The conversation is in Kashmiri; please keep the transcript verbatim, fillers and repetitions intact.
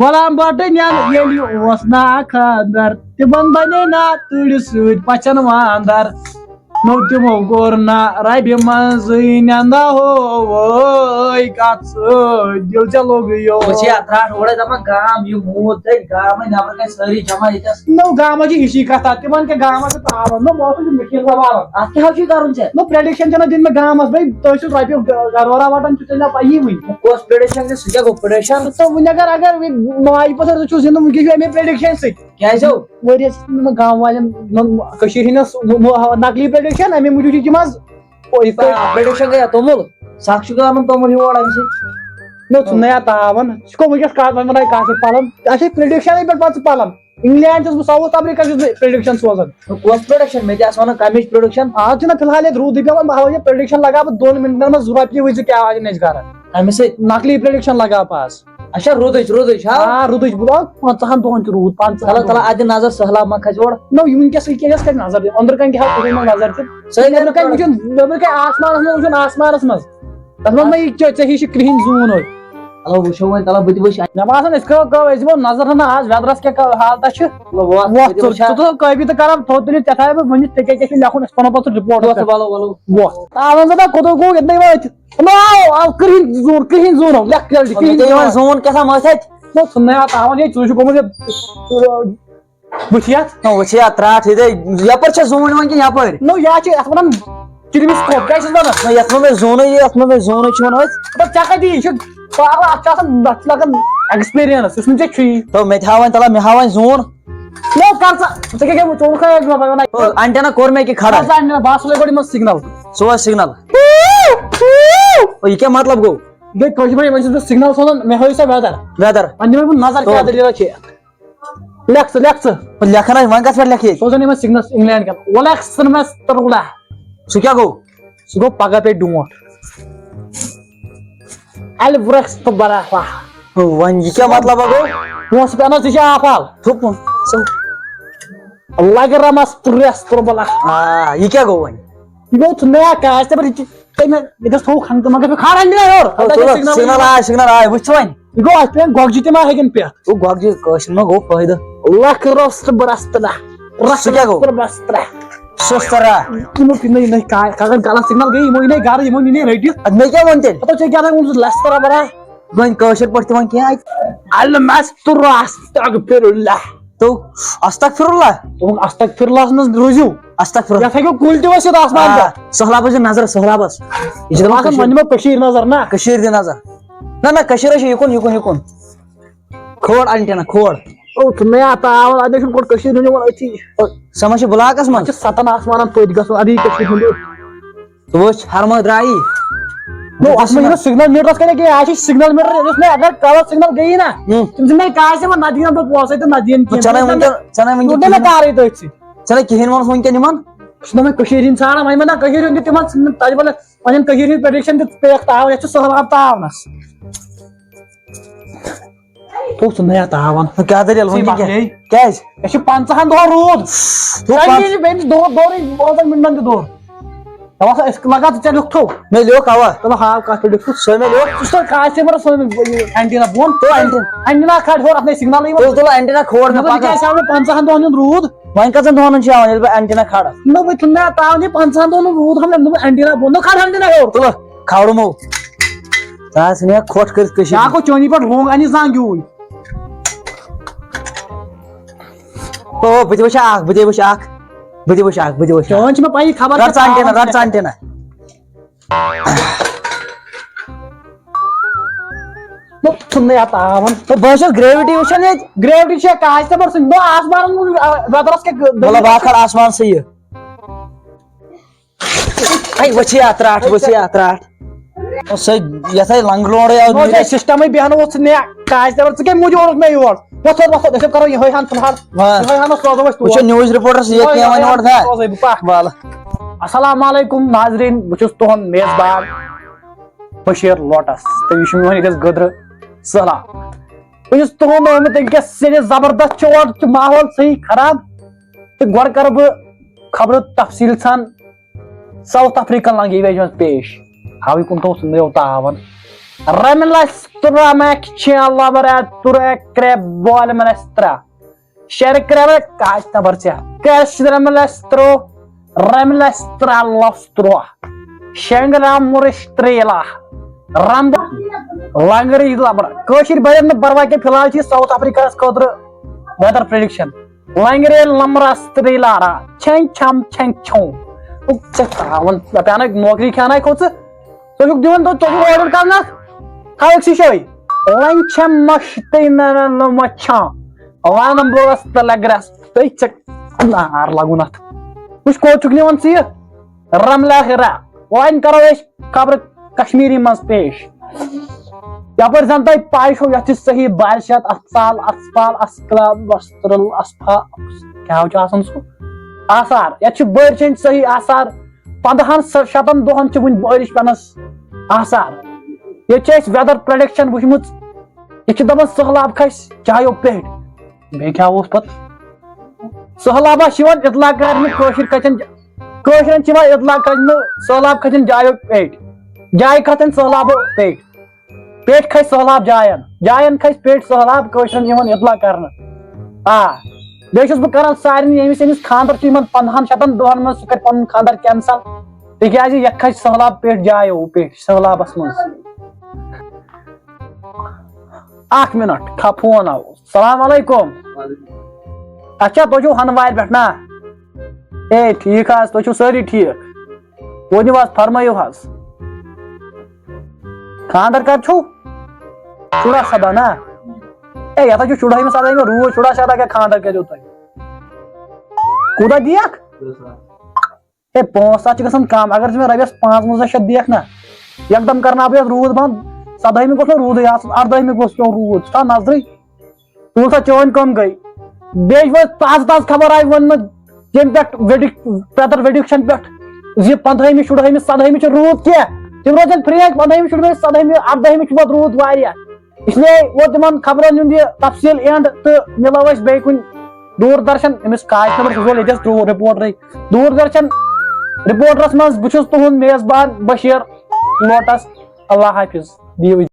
غلام بٹہٕ نٮ۪ن ییٚلہِ اوس نا خانٛدر، تِمن بنے نا تۭرِ سۭتۍ پژھٮ۪ن واندر۔ نو تِمو کوٚر نا ربہِ منٛزٕے نندا ہوے کتھ سۭتۍ دِل ژےٚ لوٚگُے یو۔ وٕچھ یا ترٛٹھ اورے دپان گام یہِ موٗد تٔتۍ گامے نٮ۪برٕ کنہِ سٲری جمع ییٚتٮ۪س۔ نو گامس چھِ ہِشی کتھا، تِمن کیٛاہ گامس چھِ پاور، نو موسم چھُ مِٹھیٖن وَوان۔ اتھ کیٛاہ حظ چھُے کرُن ژےٚ؟ نو prediction چھَنہٕ دِنۍ مےٚ گامس، بے تُہۍ چھِو رۄپیہِ گرورا وٹان، چھُ ژےٚ مےٚ پَیی وٕنہِ۔ کۄس prediction چھِ، سُہ کیٛاہ گوٚو prediction؟ تہٕ وٕنہِ اگر، اگر وۄنۍ ماجہِ پتہٕ چھُ زِندٕ، وٕنکیٚس چھُ اَمے prediction سۭتۍ۔ کیٛازِ ہو؟ ؤریَس چھِ مےٚ گامہٕ والٮ۪ن، یِمَن کٔشیٖرِ ہِنٛدٮ۪ن سُہ، مو-، مو-، نقلی prediction، اَمے موٗجوٗب چھِ تِم آز، او، یِتھ پٲٹھۍ۔ آ، prediction گٔے توٚمُل۔ سَکھ چھُ گامَن توٚمُل یور اَمہِ سۭتۍ۔ نہ، ژٕ نَیا تاوَن۔ ژٕ چھُکھ وٕنکیٚس کَتھ وَنان، کَتھ پٮ۪ٹھ پَلَن؟ اَسہِ چھِ prediction پٮ۪ٹھ پَتہٕ ژٕ پَلَن۔ اِنگلینڈ چھُس بہٕ، ساوُتھ افریقہ چھُس بہٕ prediction سوزان۔ کۄس prediction؟ مےٚ تہِ آسہٕ وَنان کَمِچ prediction؟ آز چھُنہ فی الحال ییٚتہِ روٗدٕے پٮ۪وان، بہٕ ہاوَے ژےٚ prediction لَگاو بہٕ دۄن مِنٹَن منٛز زٕ رۄپیہِ وٕچھ ژٕ کیٛاہ واتہِ نٮ۪چ گَرٕ۔ کَمہِ سۭتۍ؟ نقلی prediction لَگاو پاس۔ اچھا، روٗدٕچ، روٗدٕچ، ہا؟ آ، روٗدٕچ، بہٕ آو پنٛژاہَن دۄہَن تہِ روٗد، پنٛژاہَن تَلہ، تَلہ، دۄہَن۔ اَتھ دِ نظر، سٔہلاب ما کھسہِ اورٕ؟ نہ، یہِ وٕنکیٚس یہِ کیٛاہ کَرِ نظر دِنۍ؟ أنٛدرٕ کَنہِ کیٛاہ ہاوِ تُہۍ مےٚ نظر دِنۍ؟ سٲری ژےٚ نٮ۪برٕ کَنہِ وٕچھُن، نٮ۪برٕ کَنہِ آسمانَس منٛز وٕچھُن، آسمانَس منٛز۔ تَتھ منٛز ما یہِ ژےٚ، ژےٚ ہِش یہِ کرٛہِنۍ زوٗن ہو؟ چلو، وٕچھو وۄنۍ، تَلہ، بہٕ تہِ وٕچھِ۔ مےٚ باسان، أسۍ کَرو کٲم، أسۍ دِمو نظر ہنا آز weatherَس کیٛاہ کا-، حالتہ چھِ۔ چلو، وۄتھ، وۄتھ، بہٕ تہِ ژٕ، وٕچھِ ہا۔ ژٕ تُل قٲبی تہٕ کَران تھوٚد تُلِتھ، ژےٚ تھاوے بہٕ ؤنِتھ، ژےٚ کیٛاہ کیٛاہ چھُے لیکھُن، أسۍ وَنو پَتہٕ سُہ report وۄتھ، پٮ۪ٹھ۔ وَلو، وَلو۔ وۄتھ۔ تاوَن زَن کوٚت گوٚو، ییٚتہِ نَے وٲتۍ۔ نو، آو، آو، کرٛہِنۍ زوٗن، کرٛہِنۍ زوٗن، آو، لیکھ جلدی، کرٛہِنۍ مےٚ تہِ زوٗن۔ یِوان زوٗن کیٛاہ تام ٲسۍ اَتہِ۔ نو، ژٕ نَے آو تاوَن، ہے، ژٕ چھُکھ گوٚمُت یہِ، بٕتھِ یَتھ۔ نو، وٕچھ یا، ترٛٹھ یہِ دے، یَپٲرۍ چھا زوٗن یِوان کِنہٕ یَپٲرۍ؟ نو، یہِ ہا چھِ، اَتھ وَنان چِرمِس کھوٚپ، کیٛاہ چھِس وَنان؟ نہ، یَتھ منٛز مےٚ زوٗنٕے، یَتھ منٛز مےٚ زوٗنٕے چھُ وَنان أسۍ۔ دَپ، ژےٚ کَتہِ یہِ چھُ پاگل، اَتھ چھُ آسان، اَتھ چھُ لَگان experience، یُس نہٕ ژےٚ چھُیی۔ تو مےٚ تہِ ہاوان، تَلہ، مےٚ ہاوان زوٗن۔ نو، کَر ژٕ، ژےٚ کیٛاہ کیٛاہ وُچھ؟ ژٕ وُچھ کھا، یہِ وَنان۔ او، antenna کوٚر مےٚ کہِ کھڑا؟ بَس antenna، بَس سُلے گۄڈٕ یِمَن signal۔ سُہ اوس signal۔ او، یہِ کیٛاہ مطلب گوٚو؟ گٔے کٲشِر پٲٹھۍ، وۄنۍ چھُس بہٕ signal سوزان، مےٚ ہٲیِو سا weather۔ Weather۔ وۄنۍ دِمَے بہٕ نظر، کیٛاہ تو۔ دٔلیٖلہ چھِ۔ لیکھ ژٕ، لیکھ ژٕ۔ لیکھان آسہِ، وۄنۍ کَتھ پٮ۪ٹھ لیکھِ ییٚتہِ؟ سوزان یِمَن signal England کٮ۪ن۔ وۄلہٕ سِنمَس تہٕ رُلہ۔ سُہ کیٛاہ گوٚو؟ سُہ گوٚو پَگاہ پیٚٹھ ڈونٛٹھ۔ الہِ وُرَس تہٕ بَرافا۔ وۄنۍ یہِ کیٛاہ مطلب گوٚو؟ پونٛسہٕ پٮ۪نَس، یہِ چھِ آفال۔ تھُپُن۔ سُہ لَگہِ رَمَس تہٕ رٮ۪س تُربَلہ۔ آ، یہِ کیٛاہ گوٚو وۄنۍ؟ یہِ گوٚو ژٕ نیا کیٛاہ آسہِ تَمہِ یہِ تہِ، تٔمۍ، یہِ گژھِ تھوٚو کھَنٛڈ تہٕ مگر کھارَن مےٚ یورٕ۔ او، تَتہِ تُلہٕ، چھِ signal signal یِوان۔ آے، signal آے، وٕچھ ژٕ وۄنۍ۔ یہِ گوٚو اَتھ پٮ۪ٹھ گۄگجہِ تہِ ما ہیٚکن پٮ۪تھ؟ او، گۄگجہِ کٲشِر ما گوٚو فٲیدٕ؟ لَکھ رَس تہٕ بَرَس تہٕ نہ۔ رَس سُہ کیٛاہ گوٚو؟ تہٕ بَرَس تہٕ نہ۔ سُہ چھُ تَران۔ یِمو تہِ نٔے نٔے کا-، کَرَن غلط signal گٔے، یِمو یہِ نَے گَرٕ، یِمو نہِ نَے رٔٹِتھ۔ اَدٕ مےٚ کیٛاہ ووٚن تیٚلہِ؟ ہَتو ژےٚ کیٛاہ تام ووٚنمُت لَس تَرا بَرا؟ وۄنۍ کٲشِر پٲٹھۍ تہِ وَن کینٛہہ اَتہِ۔ المستر استغفر اللہ۔ تو استغفر اللہ۔ دوٚپُکھ استغفر اللہَس منٛز روٗزِو۔ استغفر۔ یَتھ ہیٚکِو کُلۍ تہِ ؤسِتھ آسمان آ، پٮ۪ٹھ۔ سہلابَس دِ نظر، سہلابَس۔ یہِ چھِ دَپان آسان کٔشیٖر۔ وۄنۍ دِمو کٔشیٖر نظر نا۔ کٔشیٖر دِ نظر۔ نہ، نہ، کٔشیٖر حظ چھِ یِکُن، یِکُن، یِکُن۔ کھوڑ antenna، کھوڑ۔ او، ژٕ مےٚ اَتھ آو، اَتہِ چھُنہٕ گۄڈٕ کٔشیٖر ہُنٛد یِوان أتھی۔ سۄ ما چھِ blockَس منٛز؟ اَتھ چھِ سَتَن آسمانَن پٔتۍ گژھُن، اَدٕ یہِ کٔشیٖر ہُنٛد۔ ژٕ وٕچھ، ہرمہٕ درٛایی۔ نو، اَتھ منٛز چھُنہ signal meterَس کَرِ کینٛہہ، اَتھ چھِ signal meter، یُس مےٚ اگر غلط signal گٔیی نا، ہُم۔ تِم چھِ مےٚ کاسہِ یِوان نہ دِیِن بہٕ پونٛسَے تہٕ نہ دِیِن کینٛہہ۔ ژٕ نَے وٕنکیٚن، ژٕ نَے وٕنکیٚن نہ مےٚ کِہیٖنۍ۔ کارٕے تٔتھۍ سۭتۍ۔ ژٕ نَے کِہیٖنۍ وَنُس وٕنکیٚن یِمَن۔ سُہ دوٚپ مےٚ کٔشیٖرِ ہِنٛدۍ ژھانٛڈان، وۄنۍ وَنان کٔشیٖرِ ہُنٛد تہِ تِمَن، تَتہِ وَلہٕ وۄنۍ یِن کٔشیٖرِ ہِنٛدۍ prediction تہِ پیٚیَکھ تاوَن، یَتھ چھُ سہلاب تاونَس۔ تو ژٕ نَے اَتھ تاوَن۔ کیٛاہ دٔلیٖل؟ ژٕے وٕنکیٚن کیٛاہ؟ مۄکلے۔ کیٛازِ؟ أسۍ چھِ پنٛژاہَن دۄہَن روٗد۔ تو تَمہِ پنٛژ- وِزِ بیٚیہِ دۄہ، دورٕے پانٛژَن مِنٹَن تہِ دوٚر۔ دَپان سا، أسۍ لَگان ژٕ ژےٚ لیوٚکھتھو۔ مےٚ لیوٚکھ، اَوا۔ دَپان ہاو کَتھ پٮ۪ٹھ لیوٚکھُتھ۔ سُے مےٚ لیوٚکھ۔ ژٕ چھُکھ کاسہِ پٮ۪ٹھ سُہ antenna بۄن۔ تو antenna۔ Antenna کھاڑ ہیوٚر، اَتھ نَے signal یِوان۔ تو تُل antenna کھوڑ مےٚ مطلب، یہِ پَگاہ۔ کیٛاہ آسہِ ہاوان پنٛژاہَن دۄہَن ہُنٛد روٗد؟ وۄنۍ کٔژَن دۄہَن ہُنٛد چھُ یِوان ییٚلہِ بہٕ antenna کھارٕ؟ نہ، بہٕ تُلہٕ نہٕ تاوَن یہِ پنٛژاہَن دۄہَن ہُنٛد روٗد ہَم، نہ، بہٕ antenna بۄن، نہ، کھار antenna ہیوٚر۔ تُلہٕ، کھارو مو۔ ژٕ آس مےٚ کھۄٹھ کٔرِتھ کٔشیٖرِ۔ یا گوٚو چٲنی پٮ۪ٹھ رونٛگ اَنہِ زانٛگیوٗ۔ او، بہٕ تہِ وٕچھِ اَکھ، بہٕ تہِ وٕچھِ اَکھ، بہٕ تہِ وٕچھِ اَکھ، بہٕ تہِ وٕچھِ اَکھ۔ چٲنۍ چھِ مےٚ پَیی خبر رَٹ کیٛاہ ژٕ antenna، تاوَن رَٹ ژٕ چھِ۔ Antenna۔ نہ، ژھُننٕے اَتھ تاوَن۔ تہٕ بہٕ حظ چھُس gravity وٕچھان ییٚتہِ۔ Gravity چھےٚ کاسہِ تہٕ بَرسٕے۔ نہ، آسمانَس منٛز، آ، weatherَس کیٛاہ گٔ-، مطلب، بہٕ ہا کھالہٕ آسمانسٕے یہِ۔ ہے، وٕچھ یہِ اَتھ ترٛٹھ، وٕچھ یہِ اَتھ ترٛٹھ۔ سُہ یَتھ ہے لنٛگہٕ لونٛڈٕے آو نہ، ژےٚ نیٖرِتھ۔ Systemٕے بیٚہنہٕ اوس ژٕ مےٚ کاسہِ تہٕ بَر-، ژٕ کَمہِ موٗجوٗب اوٚنُکھ مےٚ یور؟ وۄتھ، وۄتھ، وۄتھ، وۄتھ، أسۍ کَرو یِہوٚے ہَن فِلحال۔ وۄنۍ۔ یِہوٚے ہَن سوزو أسۍ تور۔ وٕچھو news reporter یہِ یِہوٚے کینٛہہ وَنہِ ہَن اورٕ تھا۔ سوزو بہٕ پَکھ۔ وَلہٕ۔ السلام علیکم ناظرین، بہٕ چھُس تُہُنٛد میزبان بشیٖر لوٹس تہٕ یہِ چھُ میون أکِس گٔدرٕ سہلاب۔ بہٕ چھُس تُہُنٛد آمُت أکِس سِنِس زبردست چھُ اورٕ چھُ ماحول صحیح خراب تہٕ گۄڈٕ کرٕ بہٕ خبرٕ تفصیٖل سان South African language منٛز پیش۔ ہاوٕے کُن تھوٚو سُہ نٔو تاوَن۔ Remlestra mac chin laboratory crab bol mestra. Sher crab kaj tabarcha. Cash remlestro. Remlestra lostro. Shengra muristrela. Ram langri labra. Kashir bayan barwa ke filhal chi South Africa kodra weather prediction. Langre lamra stri lara. Chen cham chen chon. Uk se tavan. Apana nokri khana khotsa. تو چھُکھ دِوان، تو چھُکھ order کرنس۔ تھاوکھ سُہ جایہِ۔ وۄنۍ چھےٚ مَشتٕے نہ نہ نہ مَچھان۔ وانم بہٕ ٲس تہٕ لگرس۔ تہٕ ژےٚ نار لگُن اتھ۔ وٕچھ کوٚت چھُکھ نِوان ژٕ یہِ؟ رملہ ہرا۔ وۄنۍ کرو أسۍ خبرٕ کشمیٖری منٛز پیش۔ یپٲرۍ زن تۄہہِ پاے چھو، یتھ چھِ صحیح بارشات، اطفال، اطفال، اسکلاب، وسترل، اسفا، کیٛاہ چھُ آسان سُہ؟ آثار۔ یتھ چھِ بٲرشہِ ہٕنٛدۍ صحیح آثار۔ پندہن س-، شتن دۄہن چھِ وُنہِ بٲرِش پٮ۪نس آثار۔ ییٚتہِ چھِ اَسہِ weather prediction وٕچھمٕژ، یہِ چھِ دَپان سٔہلاب کھسہِ جایو پٮ۪ٹھ۔ بیٚیہِ کیٛاہ اوس پتہٕ؟ سٔہلابا چھِ یِوان اطلاق کرنہٕ کٲشِر کَتٮ۪ن، کٲشرٮ۪ن چھِ یِوان اطلاق کرنہٕ سٔہلاب کھسن جایو پٮ۪ٹھ، جایہِ کھسن سٔہلابو پٮ۪ٹھ۔ پیٚٹھۍ کھسہِ سٔہلاب جاین، جاین کھسہِ پیٚٹھۍ سٔہلاب، کٲشرٮ۪ن یِوان اطلاق کرنہٕ۔ آ، بیٚیہِ چھُس بہٕ کران سارنٕے، ییٚمِس ییٚمِس خانٛدر چھُ یِمن پنٛدہن شتن دۄہن منٛز، سُہ کرِ پنُن خانٛدر cancel، تِکیازِ یتھ کھسہِ سٔہلاب پیٚٹھۍ جایو پیٚٹھۍ سٔہلابس منٛز۔ اکھ منٹ، کھا فون آو۔ السلام علیکم۔ اچھا، تُہۍ چھِو ہنوارِ پٮ۪ٹھ نا؟ اے، ٹھیٖک حظ، تُہۍ چھِو سٲری ٹھیٖک؟ ؤنِو حظ، فرمٲیِو حظ۔ خانٛدر کر چھُو؟ شُراہ سداہ نا؟ اے، یتھ حظ چھُ شُرہٲیمہِ سدٲہمہِ روٗد، شُراہ سداہ کیٛاہ خانٛدر کٔرِو تُہۍ؟ کوٗتاہ دِیَکھ؟ ہے، پانٛژھ ساس چھِ گژھان کم، اگر ژٕ مےٚ رۄپیس پانٛژوَنزاہ شیٚتھ دِیَکھ نا، یکدم کرناو بہٕ یتھ روٗد بنٛد۔ سدٲہمہِ گوٚژھ نہٕ روٗدٕے آسُن، اردٲہمہِ گوٚژھ پیوٚن روٗد، ژٕ تھاو نظرٕے۔ تُل سا، چٲنۍ کٲم گٔے۔ بیٚیہِ چھِ وۄنۍ تازٕ تازٕ خبر آیہِ وۄنۍ مےٚ، ییٚمہِ پٮ۪ٹھ ویڈک-، پیتر ویڈکشن پٮ۪ٹھ زِ پندہٲیمہِ، شُرہٲیمہِ، سدٲہمہِ چھُ روٗد کینٛہہ۔ تِم روزن پھرٛینٛکۍ، پندہٲیمہِ، شُرہٲیمہِ، سدٲہمہِ، اردٲہمہِ چھُ پتہٕ روٗد واریاہ۔ اس لیے ووت تِمن خبرن ہُنٛد یہِ تفصیٖل اینڈ، تہٕ مِلو أسۍ بیٚیہِ کُنہِ دوٗر درشن، أمِس کاش نمبر سوزو ییٚتہِ ٲس دوٗر رپورٹرٕے۔ دوٗر درشن رپورٹرس منٛز بہٕ چھُس تُہُنٛد میزبان بشیٖر لوٹس۔ اللہ حافظ۔ دِیِو